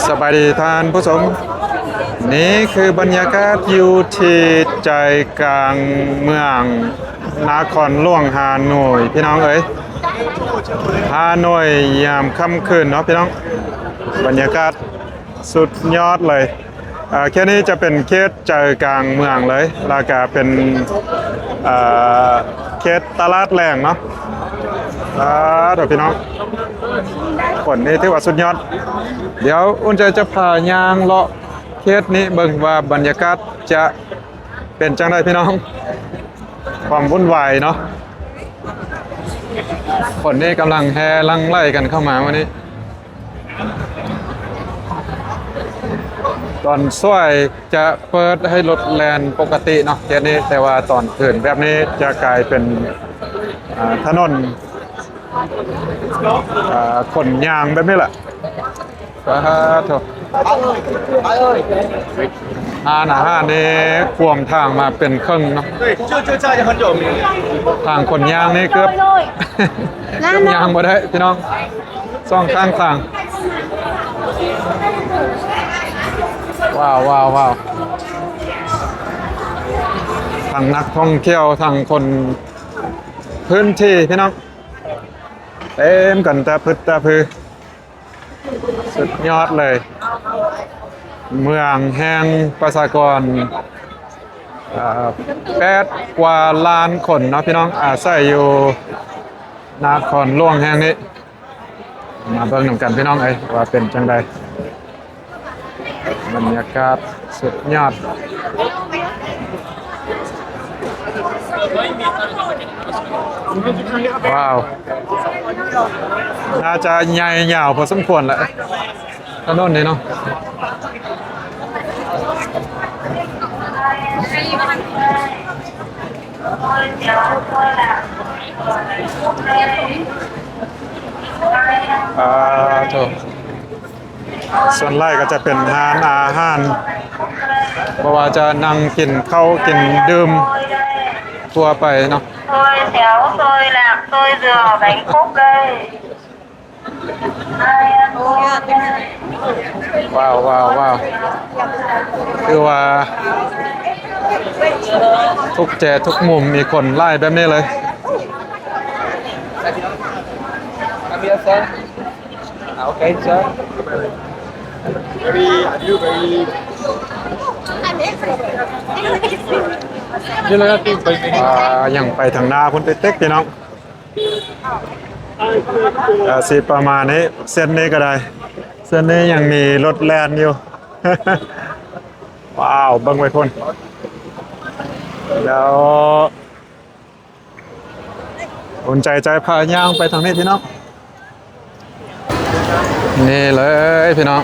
ສະບາຍດີທ່ານຜູ້ຊົມ, ນີ້ຄືບັນຍາກາດຢູ່ທີ່ໃຈກາງເມືອງນະຄອນຫຼວງຮ່າໂນ້ຍ ພີ່ນ້ອງເອີຍ. ຮ່າໂນ້ຍຍາມຄ່ຳຄືນເນາະ ພີ່ນ້ອງ, ບັນຍາກາດສຸດຍອດເລີຍ. ເຂດນີ້ຈະເປັນເຂດໃຈກາງເມືອງເລີຍ ແລ້ວກະເປັນ ເຂດຕະຫຼາດແລງເນາະ. ອາ ໂດ ພີ່ນ້ອງ, ຄົນນີ້ຖືວ່າສຸດຍອດ. ດຽວອຸ່ນໃຈຈະພາຍ່າງເລາະເຂດນີ້ເບິ່ງວ່າບັນຍາກາດຈະເປັນຈັ່ງໃດ ພີ່ນ້ອງ. ຄວາມວຸ້ນວາຍເນາະ, ຄົນນີ້ກຳລັງແຫ່ຫຼັ່ງໄຫຼກັນເຂົ້າມາມື້ນີ້. ຕອນສວຍຈະເປີດໃຫ້ລົດແລ່ນປົກກະຕິເນາະ ເຂດນີ້, ແຕ່ວ່າຕອນຄືນແບບນີ້ຈະກາຍເປັນ ອາ ຖະໜົນ ອາ ຄົນຍ່າງແບບນີ້ແຫຼະ. ສາທຸ. ຮ້ານອາຫານນີ້ກວມທາງມາເປັນເຄິ່ງເນາະ, ທາງຄົນຍ່າງນີ້ເກືອບ ເກືອບຍ່າງບໍ່ໄດ້ ພີ່ນ້ອງ. ສອງຂ້າງທາງ. ວ້າວ ວ້າວ ວ້າວ. ທັງນັກທ່ອງທ່ຽວ ທັງຄົນພື້ນທີ່ ພີ່ນ້ອງ, ເຕັມກັນຕະພຶດຕະພື. ສຸດຍອດເລີຍ. ເມືອງແຫ່ງປະຊາກອນ ເອີ ແປດກວ່າລ້ານຄົນເນາະ ພີ່ນ້ອງ, ອາໄສຢູ່ນະຄອນຫຼວງແຫ່ງນີ້. ມາເບິ່ງນຳກັນ ພີ່ນ້ອງເອີຍ ວ່າເປັນຈັ່ງໃດ. ບັນຍາກາດສຸດຍອດ. ວ້າວ, ໜ້າຈະໃຫຍ່ຍາວພໍສົມຄວນແຫຼະ ຖະໜົນນີ້ເນາະ. ອາ ໂທ້. ສ່ວນຫຼາຍກໍຈະເປັນຮ້ານອາຫານ, ບໍ່ວ່າຈະນັ່ງກິນເຂົ້າກິນດື່ມທົ່ວໄປເນາະ. ວ້າວ ວ້າວ ວ້າວ. ຄືວ່າທຸກແຈທຸກມຸມມີຄົນຫຼາຍແບບນີ້ເລີຍ. ອ່າ ຍັງໄປທາງໜ້າພຸ້ນເຕັກໆ ພີ່ນ້ອງ. ກະຊິປະມານນີ້, ເສັ້ນນີ້ກໍໄດ້, ເສັ້ນນີ້ຍັງມີລົດແລ່ນຢູ່. ວ້າວ ເບິ່ງໄປພຸ້ນ. ແລ້ວ ອຸ່ນໃຈຈະພາຍ່າງໄປທາງນີ້ພີ່ນ້ອງ. ນີ້ເລີຍພີ່ນ້ອງ,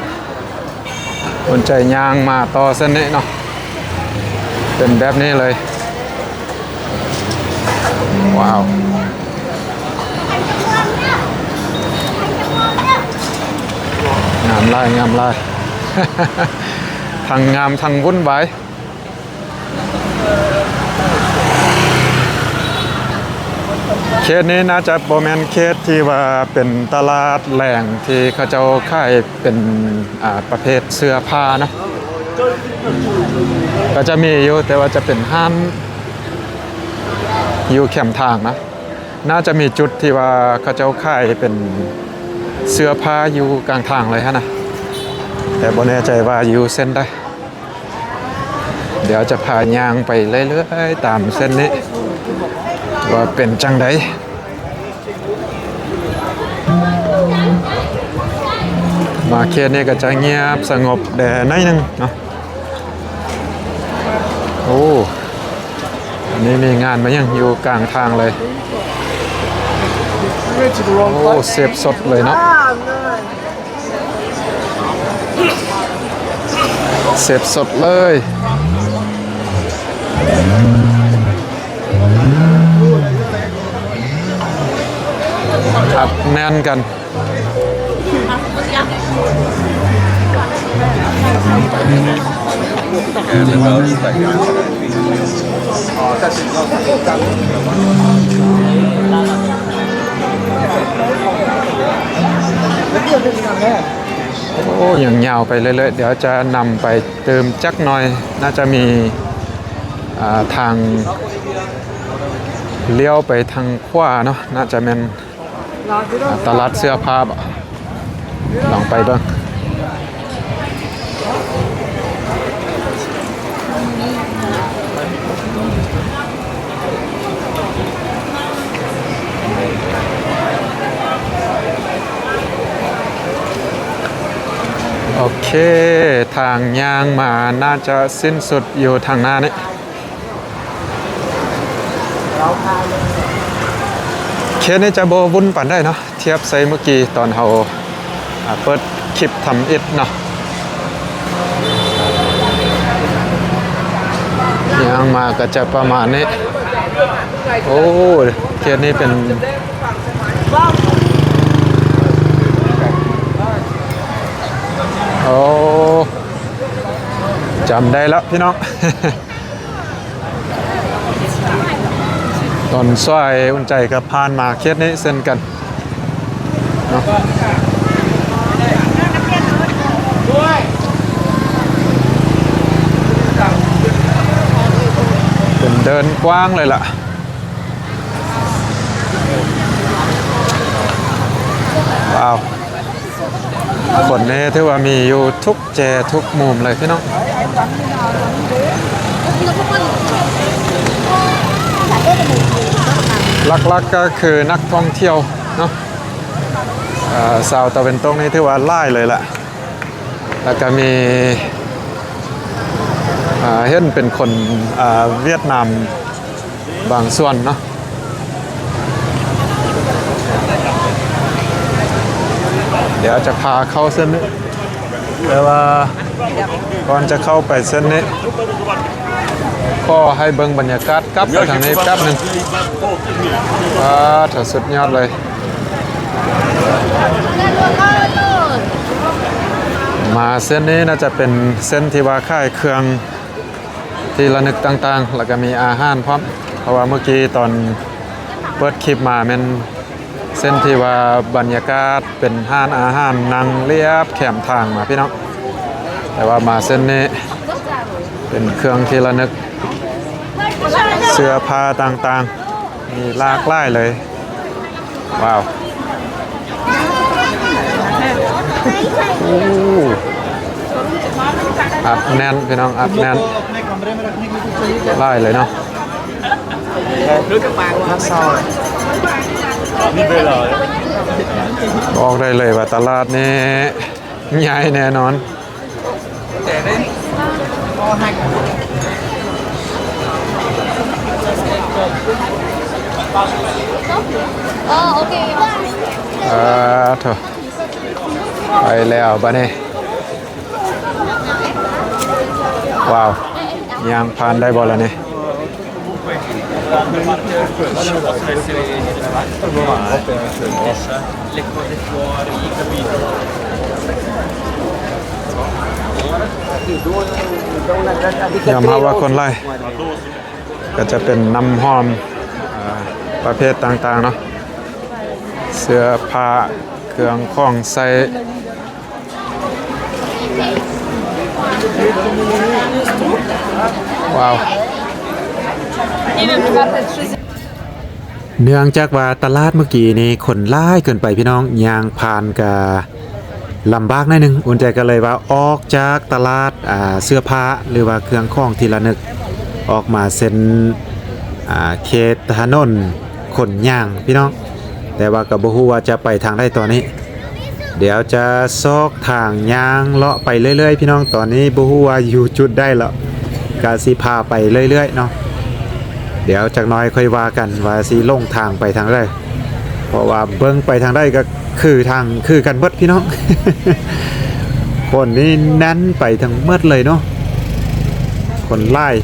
ອຸ່ນໃຈຍ່າງມາຕໍ່ເສັ້ນນີ້ເນາະ, ເປັນແບບນີ້ເລີຍ. ວ້າວ ງາມຫຼາຍ ງາມຫຼາຍ, ທັງງາມທັງວຸ້ນວາຍ. ເຂດນີ້ໜ້າຈະບໍ່ແມ່ນເຂດທີ່ວ່າເປັນຕະຫຼາດແລງທີ່ເຂົາເຈົ້າຂາຍເປັນ ອ່າ ປະເພດເສື້ອຜ້ານະ, ກໍຈະມີຢູ່ ແຕ່ວ່າຈະເປັນຮ້ານຢູ່ແຄມທາງນະ. ໜ້າຈະມີຈຸດທີ່ວ່າເຂົາເຈົ້າຂາຍເປັນເສື້ອຜ້າຢູ່ກາງທາງເລີຍຫັ້ນນະ, ແຕ່ບໍ່ແນ່ໃຈວ່າຢູ່ເສັ້ນໃດ. ດຽວຈະພາຍ່າງໄປເລື້ອຍໆຕາມເສັ້ນນີ້ ວ່າເປັນຈັ່ງໃດ. ມາເຂດນີ້ກໍຈະງຽບສະຫງົບແດ່ໜ້ອຍໜຶ່ງເນາະ. ໂອ້ ອັນນີ້ມີງານມາຫຍັງຢູ່ກາງທາງເລີຍ. ໂອ້ ເສບສົດເລີຍເນາະ. ເສບສົດເລີຍ, ອັດແໜ້ນກັນ. ເດີນທາງແລ້ວ ໂອ້ ຍັງຍາວໄປເລື້ອຍໆ ດຽວຈະນຳໄປຕື່ມຈັກໜ່ອຍ ໜ້າຈະມີ ອ່າ ທາງລ້ຽວໄປທາງຂວາເນາະ ໜ້າຈະແມ່ນ ອ່າ ຕະຫຼາດເສື້ອຜ້າບໍ ລອງໄປເບິ່ງ. ໂອເຄ ທາງຍ່າງມາໜ້າຈະສິ້ນສຸດຢູ່ທາງໜ້ານີ້. ເຂດນີ້ຈະບໍ່ວຸ່ນປານໃດເນາະ ທຽບໃສ່ມື້ກີ້ຕອນເຮົາ ອ່າ ເປີດຄລິບທຳອິດເນາະ. ຍ່າງມາກໍຈະປະມານນີ້. ໂອ້ ເຂດນີ້ເປັນ ໂອ້ ຈຳໄດ້ແລ້ວພີ່ນ້ອງ. ຕອນສວຍອຸ່ນໃຈກໍຜ່ານມາເຂດນີ້ເຊັ່ນກັນເນາະ. ເປັນເດີ່ນກວ້າງເລີຍລະ. ວ້າວ ຄົນນີ້ຖືວ່າມີຢູ່ທຸກແຈທຸກມຸມເລີຍພີ່ນ້ອງ. ຫຼັກໆກໍຄືນັກທ່ອງທ່ຽວເນາະ ເອີ ຊາວຕາເວັນຕົກນີ້ຖືວ່າຫຼາຍເລີຍລະ. ແລ້ວກໍມີ ເອີ ເຫັນເປັນຄົນ ເອີ ຫວຽດນາມ ບາງສ່ວນເນາະ. ດຽວຈະພາເຂົ້າເສັ້ນນີ້ ແຕ່ວ່າກ່ອນຈະເຂົ້າໄປເສັ້ນນີ້ ຂໍໃຫ້ເບິ່ງບັນຍາກາດກັບໄປທາງນີ້ແປັບໜຶ່ງ. ວ້າ ຖືສຸດຍອດເລີຍ. ມາເສັ້ນນີ້ໜ້າຈະເປັນເສັ້ນທີ່ວ່າຂາຍເຄື່ອງ ທີ່ລະນຶກຕ່າງໆ ແລ້ວກໍມີອາຫານພ້ອມ ເພາະວ່າມື້ກີ້ຕອນເປີດຄລິບມາແມ່ນເສັ້ນທີ່ວ່າບັນຍາກາດເປັນຮ້ານອາຫານ ນັ່ງລຽບແຄມທາງມາພີ່ນ້ອງ. ແຕ່ວ່າມາເສັ້ນນີ້ເປັນເຄື່ອງທີ່ລະນຶກ ເສື້ອຜ້າຕ່າງໆ ມີຫຼາກຫຼາຍເລີຍ. ວ້າວ ໂອ້ ອັດແໜ້ນພີ່ນ້ອງ ອັດແໜ້ນຫຼາຍເລີຍເນາະ. ບອກໄດ້ເລີຍວ່າຕະຫຼາດນີ້ໃຫຍ່ແນ່ນອນ. ເອີ ໂອເຄ ເອີ ໂທ້ ໄປແລ້ວບາດນີ້. ວ້າວ ຍ່າງຜ່ານໄດ້ບໍ່ລະນີ້? ຍອມຮັບວ່າຄົນຫຼາຍ ກໍຈະເປັນນ້ຳຫອມ ເອີ ປະເພດຕ່າງໆເນາະ ເສື້ອຜ້າ ເຄື່ອງຂອງໃຊ້. ວ້າວ ເນື່ອງຈາກວ່າຕະຫຼາດມື້ກີ້ນີ້ຄົນຫຼາຍເກີນໄປພີ່ນ້ອງ ຍ່າງຜ່ານກະລຳບາກໜ້ອຍໜຶ່ງ. ອຸ່ນໃຈກໍເລີຍວ່າອອກຈາກຕະຫຼາດ ອ່າ ເສື້ອຜ້າ ຫຼືວ່າເຄື່ອງຂອງທີ່ລະນຶກ ອອກມາເສັ້ນ ອ່າ ເຂດຖະໜົນຄົນຍ່າງພີ່ນ້ອງ. ແຕ່ວ່າກໍບໍ່ຮູ້ວ່າຈະໄປທາງໃດຕອນນີ້. ດຽວຈະຊອກທາງຍ່າງເລາະໄປເລື້ອຍໆ ພີ່ນ້ອງ. ຕອນນີ້ບໍ່ຮູ້ວ່າຢູ່ຈຸດໃດແລ້ວ ກະຊິພາໄປເລື້ອຍໆເນາະ. ດຽວຈັກໜ້ອຍຄ່ອຍວ່າກັນວ່າຊິຫຼົງທາງໄປທາງໃດ ເພາະວ່າເບິ່ງໄປທາງໃດກໍຄືທາງຄືກັນເບິດພີ່ນ້ອງ. ຄົນນີ້ແໜ້ນໄປທັງໝົດເລີຍເນາະ ຄົນຫຼາຍ.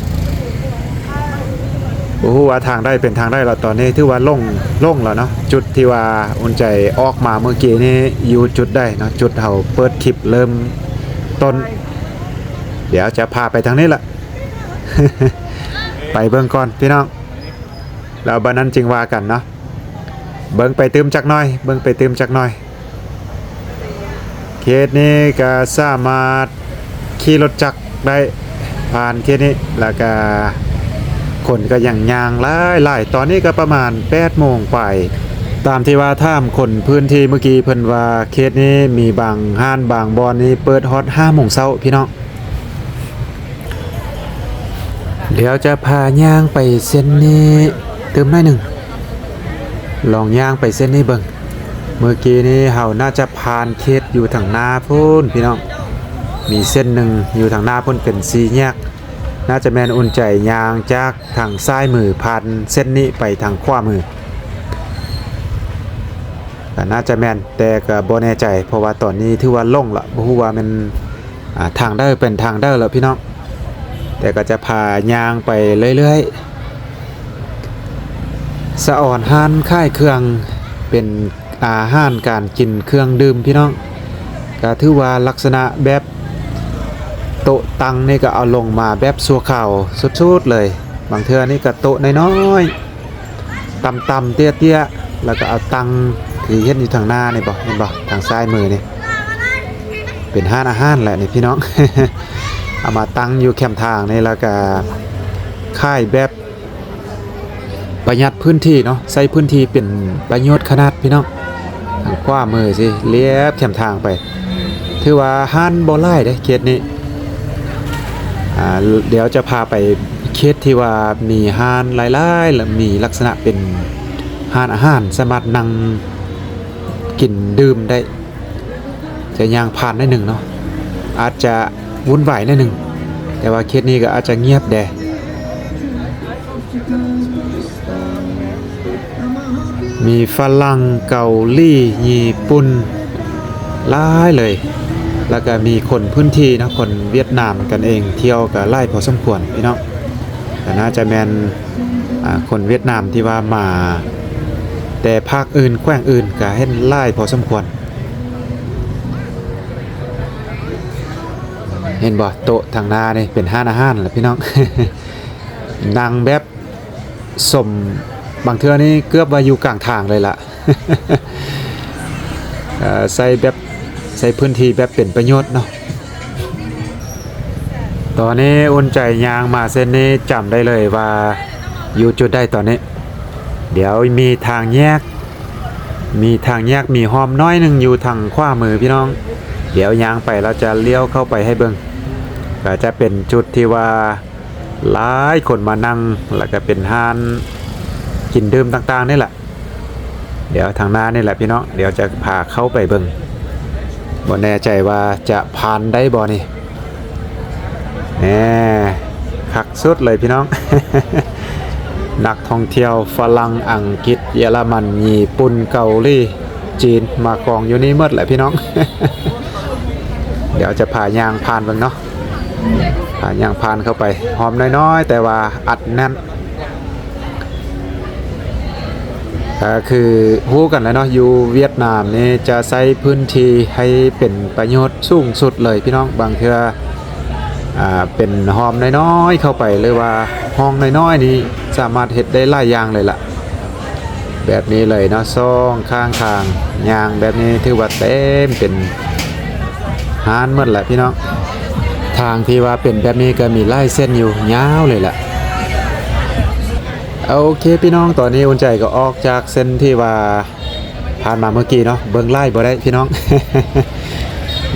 ບໍ່ຮູ້ວ່າທາງໃດເປັນທາງໃດລະ ຕອນນີ້ຖືວ່າຫຼົງ ຫຼົງລະເນາະ. ຈຸດທີ່ວ່າອຸ່ນໃຈອອກມາເມື່ອກີ້ນີ້ຢູ່ຈຸດໃດເນາະ ຈຸດເຮົາເປີດຄລິບເລີ່ມຕົ້ນ. ດຽວຈະພາໄປທາງນີ້ລະ ໄປເບິ່ງກ່ອນພີ່ນ້ອງ ແລ້ວບາດນັ້ນຈຶ່ງວ່າກັນເນາະ. ເບິ່ງໄປຕື່ມຈັກໜ້ອຍ ເບິ່ງໄປຕື່ມຈັກໜ້ອຍ. ເຂດນີ້ກໍສາມາດຂີ່ລົດຈັກໄດ້ ຜ່ານເຂດນີ້ ແລ້ວກໍຄົນກໍຍັງຍ່າງຫຼາຍໆ. ຕອນນີ້ກໍປະມານແປດໂມງປາຍ ຕາມທີ່ວ່າຖາມຄົນພື້ນທີ່ເມື່ອກີ້ ເພິ່ນວ່າເຂດນີ້ມີບາງຮ້ານບາງບ່ອນນີ້ເປີດຮອດຫ້າໂມງເຊົ້າພີ່ນ້ອງ. ດຽວຈະພາຍ່າງໄປເສັ້ນນີ້ຕື່ມໜ້ອຍໜຶ່ງ ລອງຍ່າງໄປເສັ້ນນີ້ເບິ່ງ. ເມື່ອກີ້ນີ້ເຮົາໜ້າຈະຜ່ານເຂດຢູ່ທາງໜ້າພຸ້ນພີ່ນ້ອງ, ມີເສັ້ນໜຶ່ງຢູ່ທາງໜ້າພຸ້ນເປັນສີ່ແຍກ. ໜ້າຈະແມ່ນອຸ່ນໃຈຍ່າງຈາກທາງຊ້າຍມືຜ່ານເສັ້ນນີ້ໄປທາງຂວາມື ກໍໜ້າຈະແມ່ນ ແຕ່ກໍບໍ່ແນ່ໃຈ ເພາະວ່າຕອນນີ້ຖືວ່າຫຼົງລະ ບໍ່ຮູ້ວ່າແມ່ນ ອ່າ ທາງໃດເປັນທາງໃດລະພີ່ນ້ອງ, ແຕ່ກໍຈະພາຍ່າງໄປເລື້ອຍໆ. ສະອອນຮ້ານຂາຍເຄື່ອງ ເປັນອາຫານການກິນເຄື່ອງດື່ມພີ່ນ້ອງ, ກໍຖືວ່າລັກສະນະແບບໂຕະຕັ່ງນີ້ກໍເອົາລົງມາແບບຊົ່ວຄາວສຸດໆເລີຍ. ບາງເທື່ອນີ້ກໍໂຕະນ້ອຍໆ ຕ່ຳໆ ເຕ້ຍໆ ແລ້ວກໍເອົາຕັ່ງທີ່ເຫັນຢູ່ທາງໜ້ານີ້ບໍ່ ເຫັນບໍ່ ທາງຊ້າຍມືນີ້ ເປັນຮ້ານອາຫານແຫຼະນີ້ພີ່ນ້ອງ. ເອົາມາຕັ້ງຢູ່ແຄມທາງນີ້ ແລ້ວກໍຂາຍແບບປະຢັດພື້ນທີ່ເນາະ, ໃຊ້ພື້ນທີ່ເປັນປະໂຫຍດຂະໜາດພີ່ນ້ອງ. ທາງຂວາມືຊິລຽບແຄມທາງໄປ ຖືວ່າຮ້ານບໍ່ຫຼາຍເດ້ເຂດນີ້. ອ່າ ດຽວຈະພາໄປເຂດທີ່ວ່າມີຮ້ານຫຼາຍໆ ແລະ ມີລັກສະນະເປັນຮ້ານອາຫານ ສາມາດນັ່ງກິນດື່ມໄດ້. ຈະຍ່າງຜ່ານໜ້ອຍໜຶ່ງເນາະ, ອາດຈະວຸ່ນວາຍໜ້ອຍໜຶ່ງ ແຕ່ວ່າເຂດນີ້ກໍອາດຈະງຽບແດ່. ມີຝຣັ່ງ ເກົາຫຼີ ຍີ່ປຸ່ນ ຫຼາຍເລີຍ, ແລ້ວກໍມີຄົນພື້ນທີ່ເນາະ ຄົນຫວຽດນາມກັນເອງ ທ່ຽວກໍຫຼາຍພໍສົມຄວນພີ່ນ້ອງ. ກໍໜ້າຈະແມ່ນ ອ່າ ຄົນຫວຽດນາມທີ່ວ່າມາແຕ່ພາກອື່ນ ແຂວງອື່ນ ກໍເຫັນຫຼາຍພໍສົມຄວນ. ເຫັນບໍ່ ໂຕະທາງໜ້ານີ້ເປັນຮ້ານອາຫານລະພີ່ນ້ອງ. ນັ່ງແບບ ສົມ ບາງເທື່ອນີ້ເກືອບວ່າຢູ່ກາງທາງເລີຍລະ. ເອີ ໃຊ້ແບບ ໃຊ້ພື້ນທີ່ແບບເປັນປະໂຫຍດເນາະ. ຕອນນີ້ອຸ່ນໃຈຍ່າງມາເສັ້ນນີ້ ຈຳໄດ້ເລີຍວ່າຢູ່ຈຸດໃດຕອນນີ້. ດຽວມີທາງແຍກ ມີທາງແຍກ ມີຮ່ອມໜ້ອຍໜຶ່ງຢູ່ທາງຂວາມືພີ່ນ້ອງ. ດຽວຍ່າງໄປ ລາວຈະລ້ຽວເຂົ້າໄປໃຫ້ເບິ່ງ. ກໍຈະເປັນຈຸດທີ່ວ່າ ຫຼາຍຄົນມານັ່ງ ແລ້ວກໍເປັນຮ້ານກິນດື່ມຕ່າງໆນີ້ແຫຼະ. ດຽວທາງໜ້ານີ້ແຫຼະພີ່ນ້ອງ, ດຽວຈະພາເຂົ້າໄປເບິ່ງ. ບໍ່ແນ່ໃຈວ່າຈະຜ່ານໄດ້ບໍ່ນີ້. ແນ່ ຄັກສຸດເລີຍພີ່ນ້ອງ. ນັກທ່ອງທ່ຽວຝຣັ່ງ, ອັງກິດ, ເຢຍລະມັນ, ຍີ່ປຸ່ນ, ເກົາຫຼີ, ຈີນ ມາກອງຢູ່ນີ້ໝົດແຫຼະພີ່ນ້ອງ. ດຽວຈະພາຍ່າງຜ່ານເບິ່ງເນາະ. ອ່າ ຍ່າງຜ່ານເຂົ້າໄປ ຮ່ອມນ້ອຍໆ ແຕ່ວ່າອັດແໜ້ນ. ກໍຄືຮູ້ກັນແລ້ວເນາະ ຢູ່ຫວຽດນາມນີ້ຈະໃຊ້ພື້ນທີ່ໃຫ້ເປັນປະໂຫຍດສູງສຸດເລີຍພີ່ນ້ອງ. ບາງເທື່ອ ອ່າ ເປັນຮ່ອມນ້ອຍໆເຂົ້າໄປ ຫຼືວ່າຮ່ອງນ້ອຍໆນີ້ ສາມາດເຮັດໄດ້ຫຼາຍຢ່າງເລີຍລະ. ແບບນີ້ເລີຍເນາະ ສອງຂ້າງທາງຍ່າງແບບນີ້ ຖືວ່າເຕັມເປັນຮ້ານໝົດແຫຼະພີ່ນ້ອງ. ທາງທີ່ວ່າເປັນແບບນີ້ກໍມີຫຼາຍເສັ້ນຢູ່ ຍາວເລີຍລະ. ໂອເຄພີ່ນ້ອງ, ຕອນນີ້ອຸ່ນໃຈກໍອອກຈາກເສັ້ນທີ່ວ່າຜ່ານມາເມື່ອກີ້ເນາະ. ເບິ່ງຫຼາຍບໍ່ໄດ້ພີ່ນ້ອງ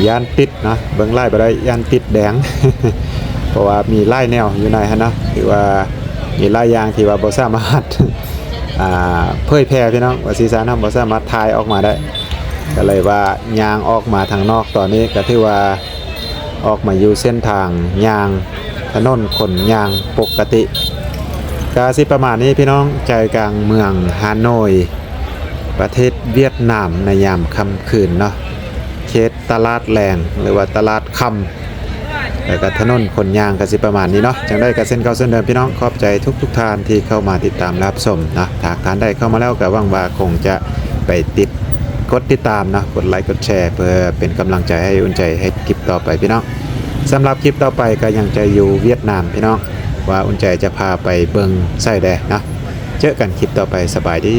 ຢ້ານຕິດ ເນາະ, ເບິ່ງຫຼາຍບໍ່ໄດ້ ຢ້ານຕິດແດງ ເພາະວ່າມີຫຼາຍແນວຢູ່ໃນຫັ້ນເນາະ, ຖືວ່າມີຫຼາຍຢ່າງທີ່ວ່າບໍ່ສາມາດ ອ່າ ເຜີຍແຜ່ພີ່ນ້ອງ ວ່າຊີ້ຊັ້ນເນາະ, ບໍ່ສາມາດຖ່າຍອອກມາໄດ້. ກໍເລີຍວ່າຍ່າງອອກມາທາງນອກ, ຕອນນີ້ກໍຖືວ່າອອກມາຢູ່ເສັ້ນທາງຍ່າງ ຖະໜົນຄົນຍ່າງປົກກະຕິ. ກໍຊິປະມານນີ້ພີ່ນ້ອງ, ໃຈກາງເມືອງຮ່າໂນ້ຍ ປະເທດຫວຽດນາມ ໃນຍາມຄ່ຳຄືນເນາະ, ເຂດ ຕະຫຼາດແລງ ຫຼືວ່າຕະຫຼາດຄ່ຳ ແລ້ວກໍຖະໜົນຄົນຍ່າງ ກໍຊິປະມານນີ້ເນາະ. ຈັ່ງໃດກໍເຊັ່ນເກົ່າເຊັ່ນເດີມພີ່ນ້ອງ, ຂອບໃຈທຸກໆທ່ານທີ່ເຂົ້າມາຕິດຕາມຮັບຊົມເນາະ. ຫາກທ່ານໃດເຂົ້າມາແລ້ວ ກໍຫວັງວ່າຄົງຈະໄປຕິດ ກົດຕິດຕາມເນາະ, ກົດໄລກົດແຊ ເພື່ອເປັນກຳລັງໃຈໃຫ້ອຸ່ນໃຈເຮັດຄລິບຕໍ່ໄປພີ່ນ້ອງ. ສຳລັບຄລິບຕໍ່ໄປກໍຍັງຈະຢູ່ຫວຽດນາມພີ່ນ້ອງ, ວ່າອຸ່ນໃຈຈະພາໄປເບິ່ງໃສແດ່ເນາະ. ເຈີກັນຄລິບຕໍ່ໄປ, ສະບາຍດີ.